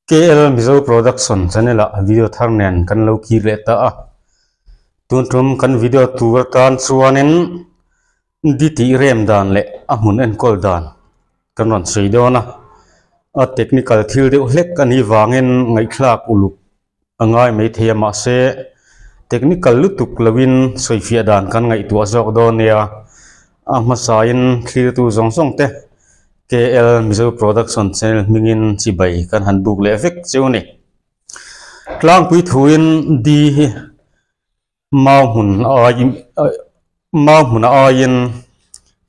KL Mizo Production channel ah video thar nen kan lo kir leh ta a. Tun tum kan video tur atan chuanin di tih rem dan leh a hmun enkawl dan kan rawn sawi dawn a. A technical thil deuh hlek a nih vangin ngaihthlak uluk a ngai maithei a mahse technical lutuk loin sawifiah dan kan ngaihtuah zawk dawn nia. A hmasain thlirtu zawng zawng te KL Mizo Production channel hmingin chibai kan han buk leh vek cheu a ni. Tlangpui thuin di hi Mau hmun aiin mau hmun aiin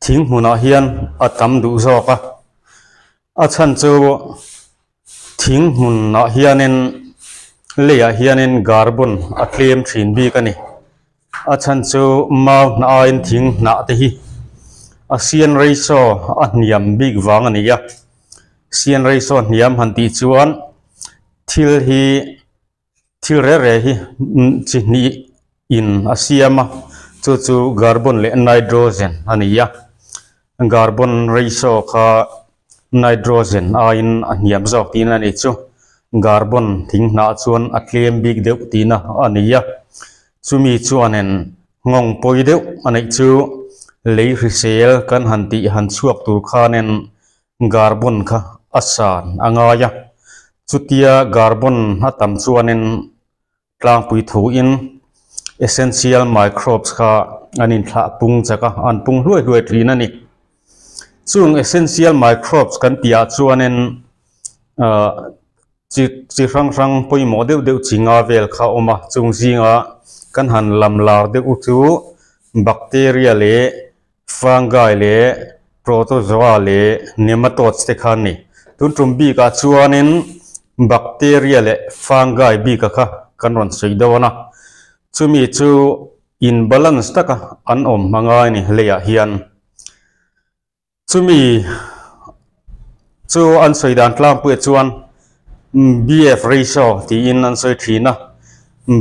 thing hmunah hian a tam duh zawk a, a chhan chu thing hmunah hianin leiah hianin carbon a tlem thin bik a ni. A chhan chu mau hnah aiin thing hnah te hi a sian ratio a hniam bik vang a ni a, sian ratio hniam han tih chuan thil hi. Thil reh reh hi chi hnih in a siam a, chu chu carbon leh nitrogen a ni a. Carbon ratio kha nitrogen aiin a hniam zawk tihna a ni chu. Carbon thing hnah chuan a tlem bik deuh tihna a ni a. Chumi chuanin nghawng pawi deuh a neih chu lei hrisel kan han tih han chhuak tur khanin Carbon kha a san a ngai a, chutia carbon a tam chuanin tlangpui thuin essential microbes kha an inthlah pung chak a, an pung hluai hluai thin a ni. Chung essential microbes kan tihah chuanin ahh chi chi hrang hrang pawimawh deuh deuh chi nga vel kha a awm a, chung zinga kan han lam lar deuh chu bacteria leh Fungi leh Protozoa leh Nematodes te kha an ni. Tun tum bikah chuanin Bacteria leh Fungi bika kha kan rawn sawi dawn a, chumi chu in balance taka an awm hma ngai a ni leiah hian. Chumi chu an sawi dan tlangpuiah chuan BF ratio tiin an sawi thin a,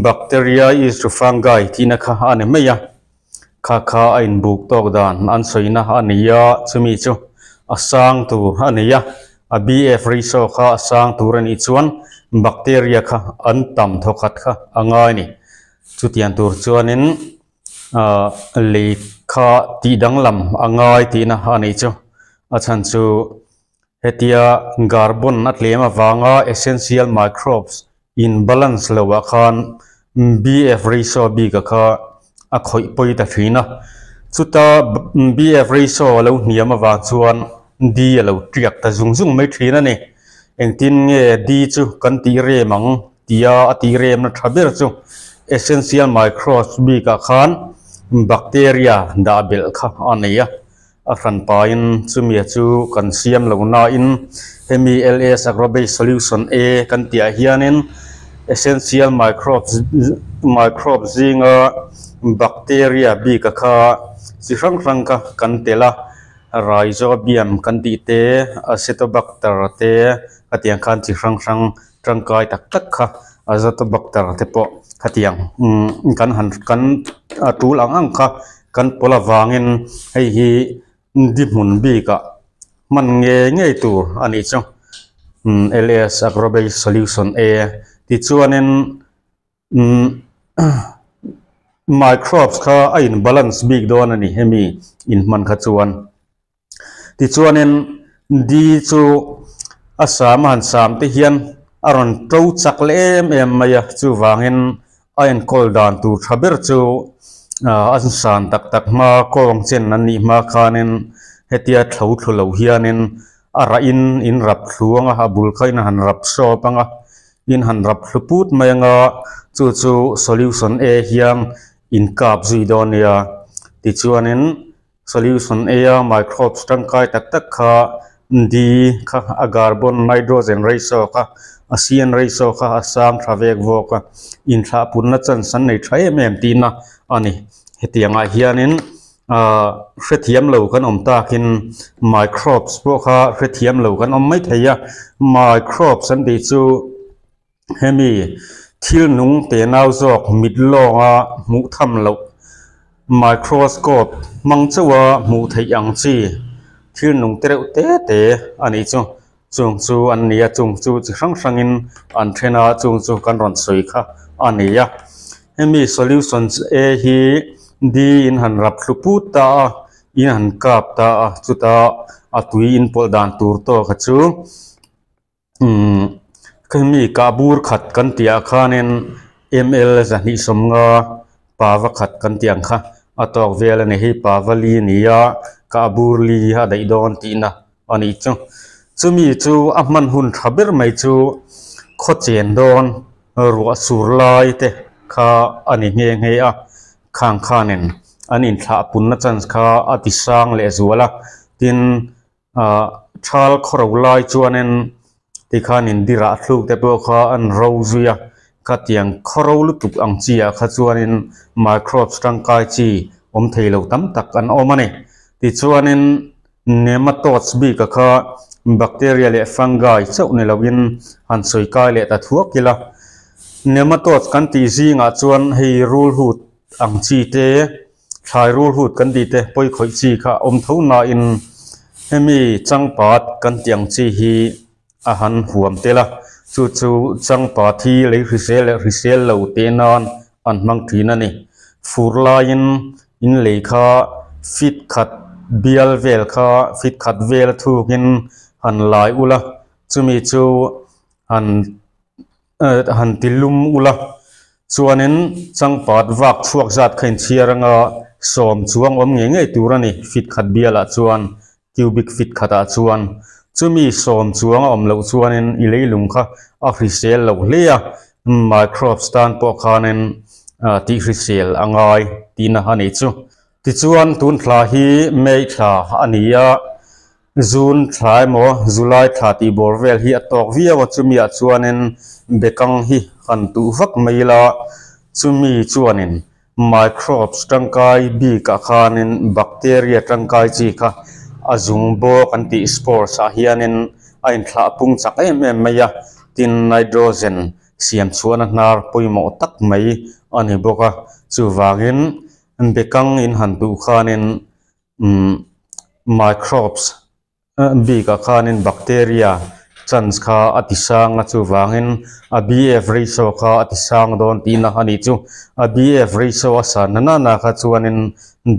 Bacteria is to Fungi tihna kha a ni mai a. Kha kha a inbuk tawk dan an sawina a ni a, chumi chu a sang tur a ni a, a BF ratio kha a sang tur a nih chuan bacteria kha an tam thawkhat kha a ngai a ni. Chutiang tur chuanin ah lei kha tih danglam a ngai tihna a nih chu. A chhan chu hetia carbon a tlem avanga essential microbes In balance lo ah khan BF ratio bik a kha a khawih pawi ta thin a, chuta BF ratio a lo hniam avang chuan D a lo tiak ta zung zung mai thin a ni. Engtin nge D chu kan tih rem ang tia a tih remna tha ber chu essential microbes bik ah khan bacteria dah belh kha a nei a. A hran pain chumia chu kan siam lo nain hemi LS Agrobase Solution A kan tihah hianin essential microbes microbes zinga bacteria bika kha chi hrang hrang kha kan tel a, rhizobium kan tih te, acetobacter te khatiang khan chi hrang hrang tangkai tak tak kha azotobacter te pawh khatiang umm kan han kan a tul ang ang kha Kan pawl avangin hei hi di hmun bikah hman ngei ngei tur a nih chu LS Agrobase Solution A tichuanin umm microbes kha a in balance bik dawn a ni hemi inhman kha chuan. Tichuanin di chu a sam a han sam te hian a rawn to chak leh em em mai a, chuvangin a enkawl dan tur tha ber chu ah a san tak tak hma kawng chen an nih hma khanin hetia thlo thlu lo hianin a rah in in rap thlu ang a, a bul kha in han rap sawp ang a, in han rap thlu put mai ang a, chu chu solution A hian in kap zui dawn nia tichuanin. Solution A a microbes tangkai tak tak kha D kha a carbon nitrogen ratio kha a C_N ratio kha a sang tha vek vawk a inthlah punna chance an nei tha em em tihna a ni. Hetiangah hianin ahh hrethiam lo kan awm takin microbes pawh kha hrethiam lo kan awm maithei a, microbes an tih chu. Hemi thil nung te nau zawk mit lawnga hmuh tham loh microscope hmang chauha hmuh theih ang chi thil nung te reuh te te a nih chu. Chung chu an ni a, chung chu chi hrang hrangin an then a, chung chu kan rawn sawi kha a ni a. Hemi solution A hi D in han rap thlu put ta a, in han kap ta a, chuta a tui in pawlh dan tur tawk a chu umm khemi kah bur khat kan tih ah khanin ml 250 pava khat kan tih ang kha a tawk vel a ni. Hei pava li a ni a, kah bur li a daih dawn tihna a nih chu. Chumi chu a hman hun tha ber mai chu khaw chen dawn ruah sur lai te kha a ni nghe nghe a, khang khanin an inthlah punna chance kha a ti sang leh zual a, tin ah thal khaw ro lai chuanin tikhanin dirah thluk te pawh kha an ro zui a, khatiang khaw ro lutuk ang chi ah kha chuanin microbes tangkai chi awm thei lo tam tak an awm a ni. Tichuanin Nematodes bika kha bacteria leh fungi chauh ni loin han sawi kai leh ta thuak ila. Nematodes kan tih zingah chuan hei rulhut ang chi te, thlai rulhut kan tih te pawi khawih chi kha a awm tho nain hemi changpat kan tih ang chi hi a han huam tel a, chu chu changpat hi lei hrisel leh hrisel lo teh nan an hmang thin a ni. Fur laiin in lei kha feet khat bial vel kha feet khat vel a thukin han lai ula, chumi chu han han ti lum ula, chuanin changpat vak chhuak zat kha inchhiar anga sawm chuang awm ngei ngei tur a ni feet khat bialah chuan. Cubic feet khatah chuan chumi sawm chuang a awm loh chuanin i leilung kha a hrisel loh hle a, microbes tan pawh khanin tih hrisel a ngai tihna a nih chu. Tichuan tun thla hi May thla a ni a, June thla emaw July thla tih bawr vel hi a tawk viau a, chumiah chuanin bekang hi han tuh vak mai ila, chumi chuanin Microbes tangkai bikah khanin bacteria tangkai chi kha a zung bawk an tih spores ah hianin a inthlah pung chak em em mai a, tin nitrogen siam chhuahna hnar pawimawh tak mai a ni bawk a, chuvangin bekang in han duh khanin umm microbes Bikah khanin bacteria chance kha a ti sang a chuvangin a B_F ratio kha a ti sang dawn tihna a nih chu. A B_F ratio a san na nana kha chuanin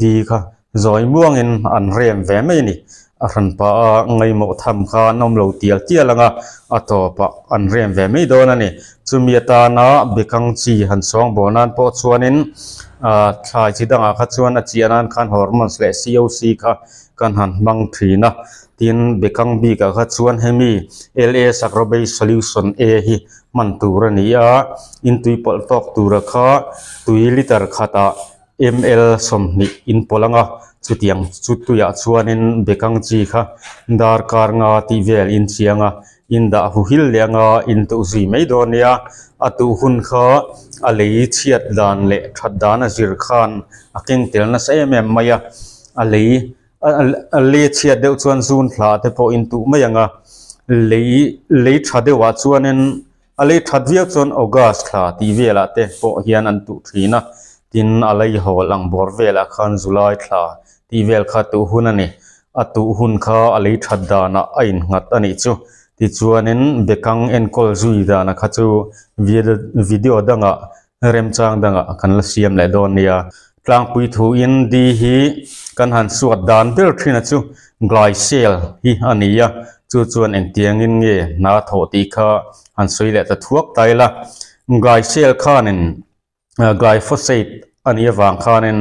D kha zawi muangin an rem ve mai a ni. A hranpa a ngaimawh tham kha an awm lo tial tial ang a, a tawpah an rem ve mai dawn a ni. Chumi atana bekang chi han sawngbawl nan pawh chuanin thlai chi dangah kha chuan a chiah nan khan hormones leh C_O_C kha kan han hmang thin a, tin bekang bikah kha chuan hemi L_A Sakrobase Solution A hi hman tur a ni a, in tui pawlh tawk tura kha tui liter khatah ml 20 in pawlh ang a, chutiang chu tuiah chuanin bekang chi kha darkar nga tih vel in chiang a, in dah huhil leh anga in tuh zui mai dawn nia, a tuh hun kha a lei chhiat dan leh that dan a zir khan a keng tel nasa em em mai a, a lei a lei chhiat deuh chuan zun thla te pawh in tuh mai ang a, lei lei tha deuh ah chuanin a lei that viau chuan August thla tih velah te pawh hian an tuh thin a, tin a lei hawl ang bawr velah khan July thla tih vel kha tuh hun a ni. A tuh hun kha a lei that danah a innghat a nih chu. Tichuanin bekang enkawl zui dana kha chu video dangah remchang dangah kan la siam leh dawn nia. Tlangpui thuin di hi kan han suat dan ber thin a chu Glycel hi a ni a, chu chuan engtiangin nge hna thawh tih kha han sawi leh ta thuak ta ila. Glycel khanin Glyphosate a nih avang khanin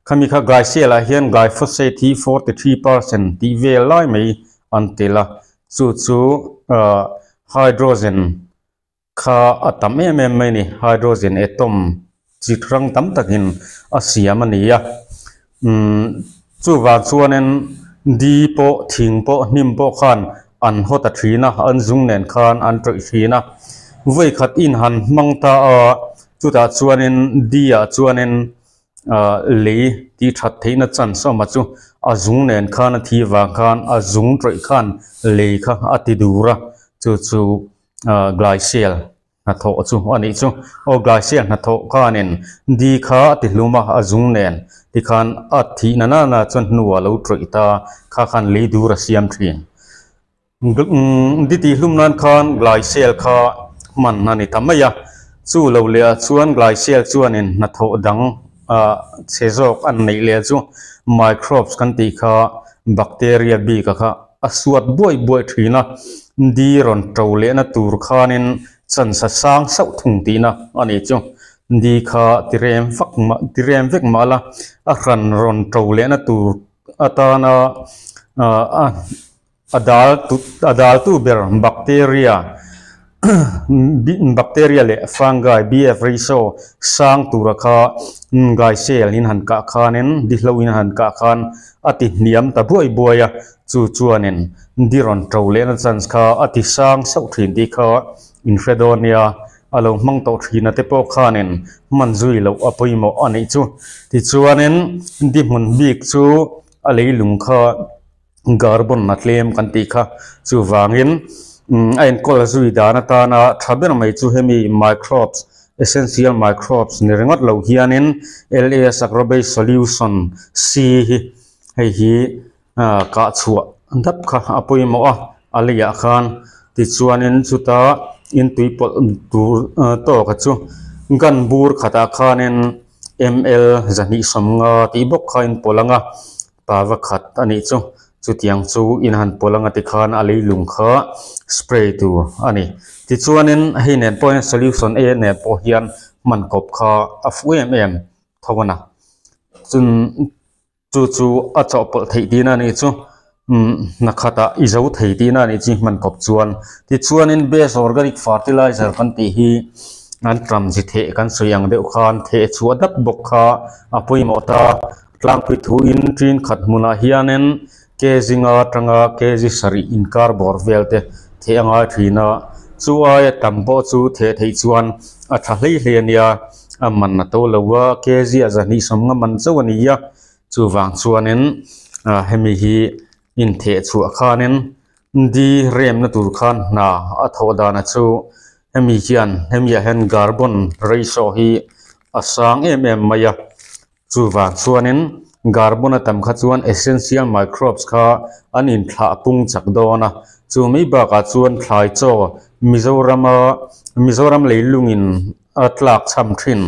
khami kha Glycel ah hian Glyphosate hi 43% tih vel lai mai an tel a, chu chu hydrogen kha a tam em em mai a ni, hydrogen atom chi hrang tam takin a siam a ni a, umm chuvang chuanin di pawh thing pawh hnim pawh khan an haw ta thin a, an zung nen khan an tawih thin a, vawi khat in han hmang ta a, chutah chuanin di ah chuanin ah lei tih that theihna chance a awm a chu a zung nen khan a thi vang khan a zung tawih khan lei kha a ti dur a, chu chu ah glycel hnathawh chu a nih chu. Aw Glycel hnathawh khanin di kha a ti hlum a, a zung nen tikhan a thih na nana chuan hnuah a lo tawih ta, kha khan lei dur a siam thin. Di tihhlum nan khan Glycel kha hman a ni ta mai a, chu lo leh ah chuan Glycel chuanin hnathawh dang chhe zawk an neih leh chu microbes kan tih kha bacteria bik a kha a suat buai buai thin a, di rawn to lehna tur khanin chance a sang sauh thung tihna a ni chu. Di kha tirem vak mah tirem vek mah la a hran rawn to lehna tur atana a A dal a daltu ber bacteria bacteria leh fungi BF ratio sang tura kha gaisel in han kah khanin dihlo in han kah khan a ti hniam ta buai buai a, chu chuanin di rawn to lehna chance kha a ti sang sauh thin tih kha in hre dawn nia, a lo hmang tawh thina te pawh khanin hman zui loh a pawimawh a nih chu. Tichuanin di hmun bik chu a leilung kha. Carbon a tlem kan tih kha. Chuvangin a enkawl zui dan atana tha ber mai chu hemi microbes, essential microbes ni ringawt lo hianin LAS Agrobase Solution C hi hei hi kah chhuah dap kha a pawimawh a, a leiah khan. Tichuanin chuta intui pawlh tur tawka chu gun bur khatah khanin ml 250 tih bawk kha a inpawlh ang a. Pava khat a nih chu. Chutiang chu in han pawlh anga tikhan a leilung kha spray tur a ni. Tichuanin hei nen pawh hian solution A nen pawh hian hman kawp kha a fuh em em tho a na. Chun chu chu a chawhpawlh theih tihna a nih chu. Umm hna khatah i zo thei tihna a nih chu hman kawp chuan. Tichuanin best organic fertilizer kan tih hi an ṭam chi theh kan sawi ang deuh khan theh chhuah dap bawk kha a pawimawh ta. Tlangpui thuin ṭin khat hmunah hianin kg nga atanga kg sarih inkar bawr vel te theh a ngai ṭhin a, chu aia tam pawh chu theh theih chuan a ṭha hlei hlei a nia, a man a to lo a, kg a 250 man chauh a ni a, chuvang chuanin hemi hi intheh chhuah khanin di remna tur khan hna a thawh dana chu hemi hian hemiah hian carbon ratio hi a sang em em mai a. Chuvang chuanin carbon a tam kha chuan essential microbes kha an inthlah pung chak dawn a, chu mai bakah chuan thlai chaw Mizorama Mizoram leilungin a tlak cham thin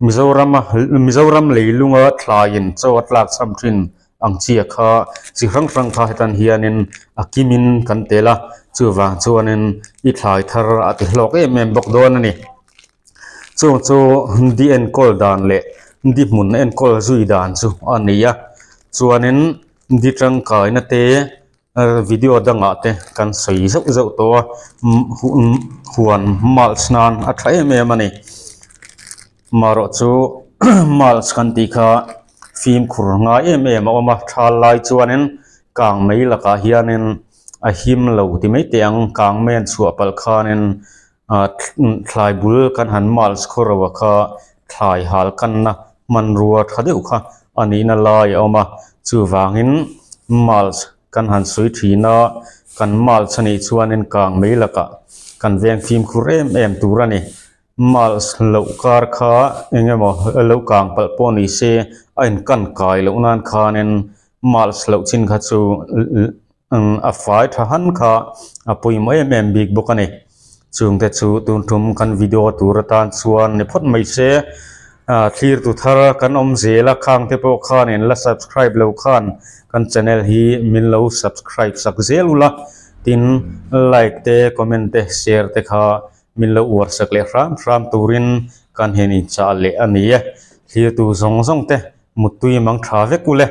Mizorama Mizoram leilunga thlaiin chaw a tlak cham thin ang chia kha chi hrang hrang kha hetan hianin a kimin kan tel a, chuvang chuanin i thlai thar a ti hlawk em em bawk dawn a ni. Chung chu di enkawl dan leh di hmun enkawl zui dan chu a ni a chuanin di tangkaina te video dangah te kan sawi zauh zauh tawh a huan mulch nan a tha em em a ni marawh chu mulch kan tih kha fimkhur ngai em em a awm a thal lai chuanin kang mai lakah hianin a him lo ti mai teh ang kang mai an chhuah palh khanin. Ah thlai bul kan han mulch khaw ro a kha thlai hal kanna hmanrua tha deuh kha a nihna lai a awm a chuvangin mulch kan han sawi thin a kan mulch a nih chuanin kang mai lakah kan veng fimkhur em em tur a ni mulch loh kar kha eng emaw lo kang palh pawh ni se a inkan kai loh nan khanin mulch loh chin kha chu. A fai tha han kha a pawimawh em em bik bawk a ni. Chungte chu tun tum kan video tur atan chuan ni phawt mai se. Thlir tu thar kan awm zel a khang te pawh khanin la subscribe lo khan kan channel hi min lo subscribe sak zel ula. Tin like te comment te share te kha min lo uar sak leh hram hram turin kan hen inchah leh a ni e. Thlir tu zawng zawng te muttui mang tha vek ule.